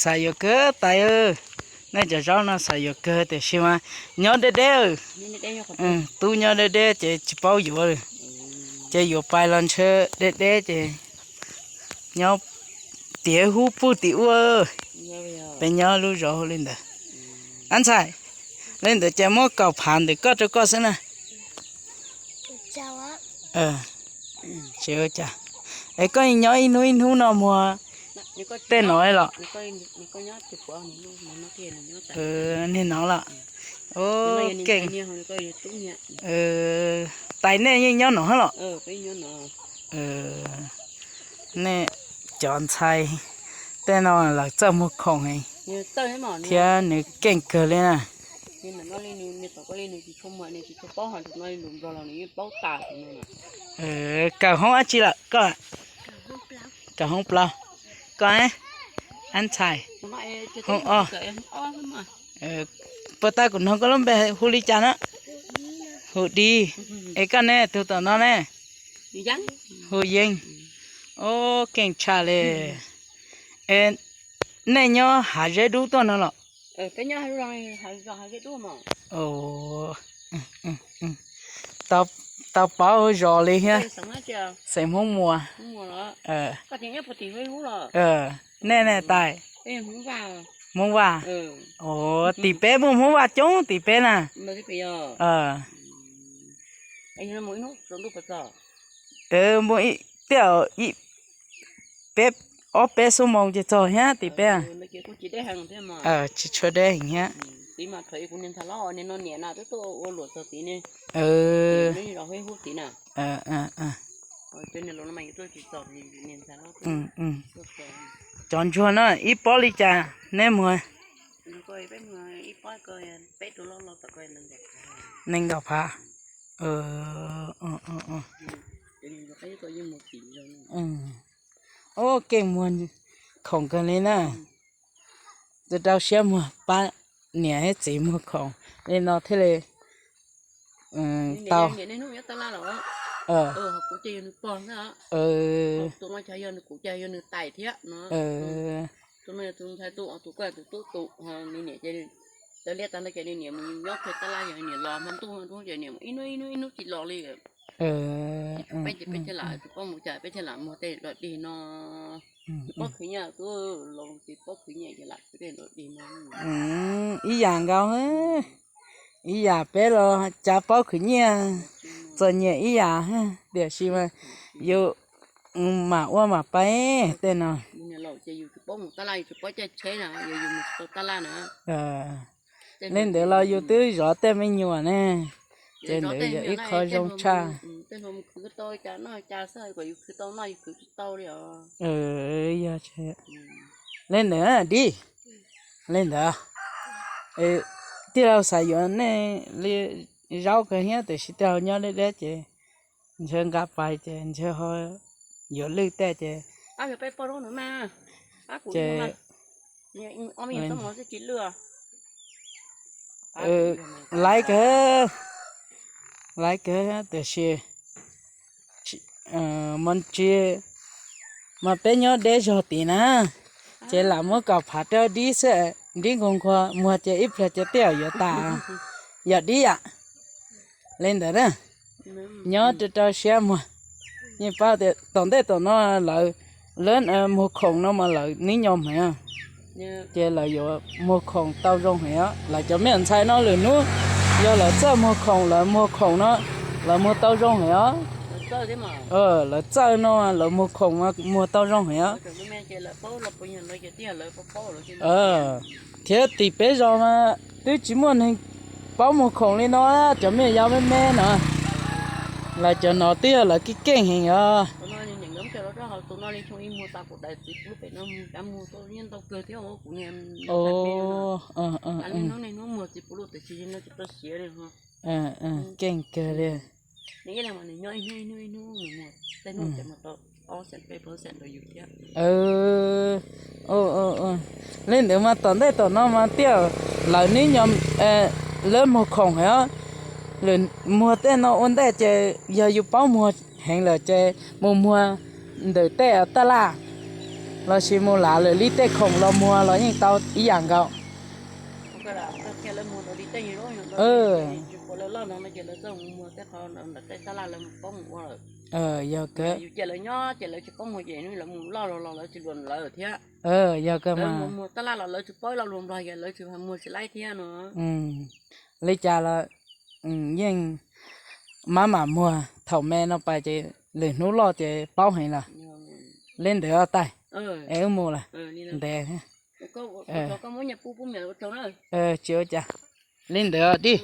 Xav yuav kawg tais, nej cov zaub no xav yuav kawg tiam sis mas nyob deb deb. Tub nyob deb deb ces tsis paub yuav li. Ces yuav pais los ntshe deb deb ces nyob tiav hub puag tim ub. Peb nyob lub zos li ntawd. Ab ntxhais, li ntawd ces muab kaum phav ntawm koj rau koj xwb na. Es koj nyob ib hnub ib hnub no muag tej no los? Niag no los? Tais nej yeej nyob no los? Nej cov ntxhais tej no lawv txawj muag khoom thiab nws keej kawg li na. Kawm hoob dab tsi lawm koj? Kawm hoob plaub. Koj, ab ntxhais, hoob ob. Puas tau kuv nug koj lub npe hu li cas na? Hu Dib. Es koj ne, tus tom no ne? Hu Yeeb. Ub, keej tshaj li. Es nej nyob hav zeb dub tuaj no los? Tau paub zos li thiab. Xeem Hmoob Muas. Nej ne tais? Hmoob Vaj. Ua tim peb muaj Hmoob Vaj coob tim peb na. Tej peb, ob peb xuab moos ces txog thiab tim peb. Tsis tshua deb heev thiab. Cov ntsuag no ib pob li cas nej muag? Nees nkaum phav. Ub, keej muag khoom kawg li na. Rau siab muag pab niam thiab txiv muag khoom li no thiaj li tau. Tus no yog tus ntxhais tus, tus ko tus tub tus, nws niam ces tawv liab tag nrho ces nws niam mus nyob pem tab laj, yog niam los hmo ntuj hmo ntuj ces niam mus ib hnub ib hnub ib hnub tsis los li. Peb ces peb thiaj lam, tus poj mus cas peb thiaj lam muag tej dog dig no. Tus poj khwv nyiaj kuj los ces poj khwv nyiaj ces lam khwv tej dog dig no. Ib yam nkaus, ib yam peb los cas paub khwv nyiaj txom nyem ib yam, tiam sis mas yus mam ua mam pab tej no. Ces yus tsis paub mus tab laj, yus tsis paub caij tsheb na, yog yus mus tsis tau tab laj na. Li ntawd los yus twb zov tej me nyuam ne, ces ntawd yog ib qho zoo tshaj. Tej no mus khwv tau cas noj cas xwb, kom yus khwv tau noj yus khwv tsis tau li os. Yog li ntawd Dib, li ntawd tij laug xav yuav nej li zaub kawg thiab tiam sis tij laug nyob deb deb ces ntshe nqa pais ces ntshe ho yuav lwj tej ces ces laiv kawg, laiv kawg tiam sis mas tsis, mas peb nyob deb zog tid na, ces lam muab kaum phav rau Dib xwb, Dib nkaus nkaus muag ces ib pliag ces twb yuav tas, yog Dib yam li ntawd na. Nyob rau rau siab muag, yeej paub tias tom ntej tom no lawv, lawv muag khoom no mas lawv neb nyo heev, ces lawv yuav muag khoom tau zoo heev os. Lawv cov me ntxhais no lwm hnub yog lawv txawj muag khoom, lawv muag khoom no lawv muag tau zoo heev os. Lawv txawj no lawv muag khoom muag tau zoo heev os. Thiab tim peb zos mas twb tsis muaj neeg paub muag khoom li no, cov me nyuam yaus me me no, lawv cov no twb yog lawv keej keej heev os. Keej kawg li. Li ntawd mas tom ntej tom no mas tias lawv neb nyo, lawv muag khoom heev os. Lawv muag tej no ua ntej ces yog yus paub muag heev lawm ces mus muag ntawm tej taj laj, Los sis mus lav lwm li tej khoom los muag los yeej tau ib yam nkaus. Yog kawg. Yog kawg mas. Li cas los yeej maj mam muag thaum me no pas ces lwm hnub loj ces paub heev lawm. Li ntawd tais, es wb mus lawm. Ntev thiab. Tsis ua cas. Li ntawd tij.